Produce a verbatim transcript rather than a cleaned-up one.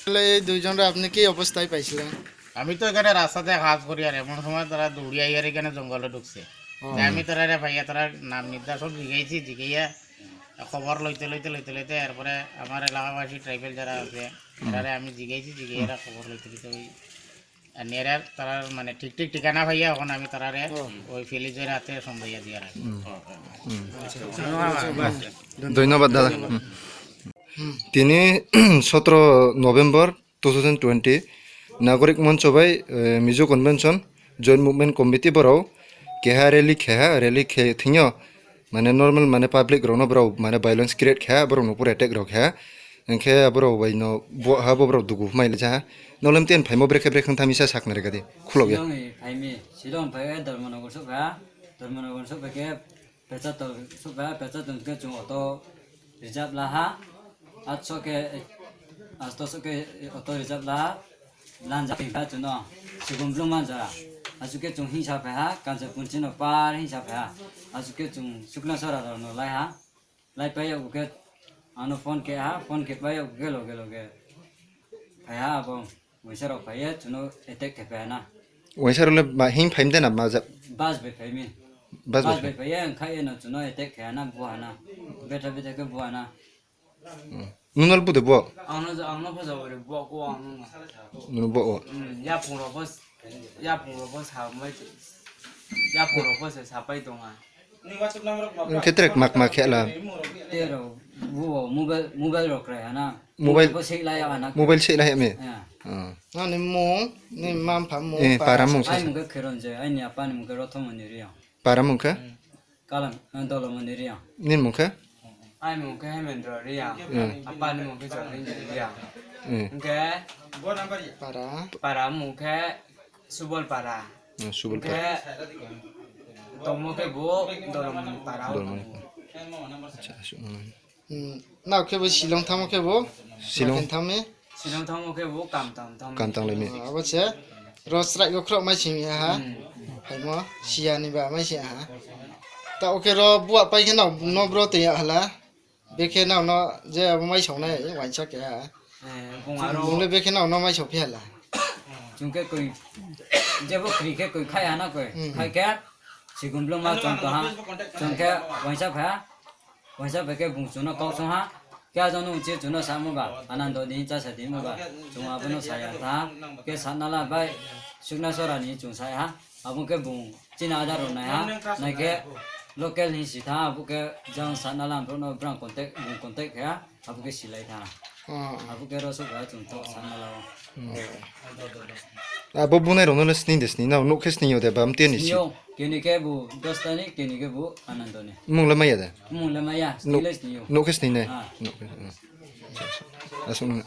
তাহলে এই দুইজনরা আপনি কি অবস্থায় পাইছিলেন? আমি তো এখানে রাস্তাতে কাজ করি, আর এমন সময় তারা দৌড়িয়ে আইয়ার এখানে জঙ্গলে ঢুকছে। ও। তাই আমি তারারে ভাইয়া, তারা নাম নির্দেশন জিগাইছি, জিগাইয়া খবর লইতে লইতে লইতে লইতে এরপরে আমার এলাকাবাসী ট্রাইবেল যারা আছে, তারারে আমি জিগাইছি, জিগাইয়া এরা খবর লইতে লইতে ওই আর নেরার তারার মানে ঠিক ঠিক ঠিকানা পাইয়া এখন আমি তারারে ও। ওই ফিলিজের হাতে সম্ভাইয়া দিয়া রাখি। হুম। হুম। ধন্যবাদ দাদা। হুম। Tini sotro November two thousand twenty Nagorik Moncho bai, eh, Mizo Convention Joint Movement Committee borok keha rally kheha, rally khe thwngyo. Mane normal mane public rokno borok mane violence create kha, borok no pura attack rok kha. Hinkhe borok bai no bo ha bo borok dugu mai le ja. Nolem ten phaimo brekhe brekhe thami sa sakna rega di. Khulok ya. Silong ni phaimi, Silong phai Dharmanagar sokha, Dharmanagar sokha ke Pechatol sokha, Pechatol ke chung auto reserve la ha. Atso ke, atso ke auto reserve la ha. Lanja phi ba chuno, Sigum Blum manja. Achuke chung hingsa pha ha, Kansa Punchi no par hingsa pha ha. Achuke chung Sukna Sora no lai ha. Lai pai ya uke ano phone ke ha, phone ke pai ya uke loge loge. Phai ha abo, waisa rok phai ya chuno attack ke phai na. Waisa rok le ba hing phai mde na ma ja. Bas be phai mi. Bas be Bas be phai. Phai ya khai no chuno attack ke na bu ha na. Betha betha ke bu ha na. Hmm. Nunal bude bo? Ang no, ang no phoja ore bo ko ang no. Nunu bo o. Hmm, ya phung rok pho, ya phung rok pho sa mai, ya phung rok pho se sa pai tonga. Nung khe trek mak mak khe la. Tero, bu mobile, mobile rok krai hana. Mobile. Mobile pho sei lai ya hana. Mobile sei lai ya me? Ya. Hmm. Nani mung, ni mam pha mung. Eh, pa. Para mung sa. Ai mung khe Kheron je, ai ni apa ni mung khe Rothomoni Riang. Para mung khe? Hmm. Kalam, eh, Dolomoni Riang. Nini mung khe? Ai mung khe Hemendra Riang. Hmm. Apa ni mung khe Jolini Riang. Hmm. Hingkhe para. Para mung khe Subol Para. Hmm, Subol Para. Hingkhe tongmo khe bo Dolomoni Para. Dolomoni. Acha, aswk nang. Hmm, nao khe bo Shillong thamo khe bo. Shillong. Makin thami. Shillong thamo khe bo kam tang thamo. Kam tang lai ni. Ah, abo se. Ro srai go khro mai simi ha. Hmm. Phaimo siya ni ba mai si ha. Ta oke ro buwa pai khe nao no bro te ya hala. Be khe nao no je abo mai song nai wainsa khe ha. Eh, bung aro. Bung le be khe nao no mai song phi hala. Chung khe koi, jebo kri khe koi khai ana koi. Hmm. Khai khe Sigum Blum ma chong to ha. Chong khe wainsa pha. Waisa bai khe bung chuno kok song ha, kya jano uchi chuno samo ba, Anando ni cha sa di mo ba, chungo abono saya ta, ke sana la bai, Sukna Sora ni chung sai ha, abo khe bung chini adar ro nai ha, nai khe local ni si tha, abo khe jang sana la bro no brang contact, bung contact khe ha, abo khe silai tha. Hmm. Abo khe ro sok ha chung tok sana la o. Hmm. Abo bunai rokno le sini de sini, nao nuk khe sini yo de, bam teni si. Sini yo, kini khe bu dos ta ni, kini khe bu Anando ni. Mung le maya de? Mung le maya, nuk, sini le sini yo. Nuk khe sini ne? Ah. Nuk khe, hmm. Aswk nung.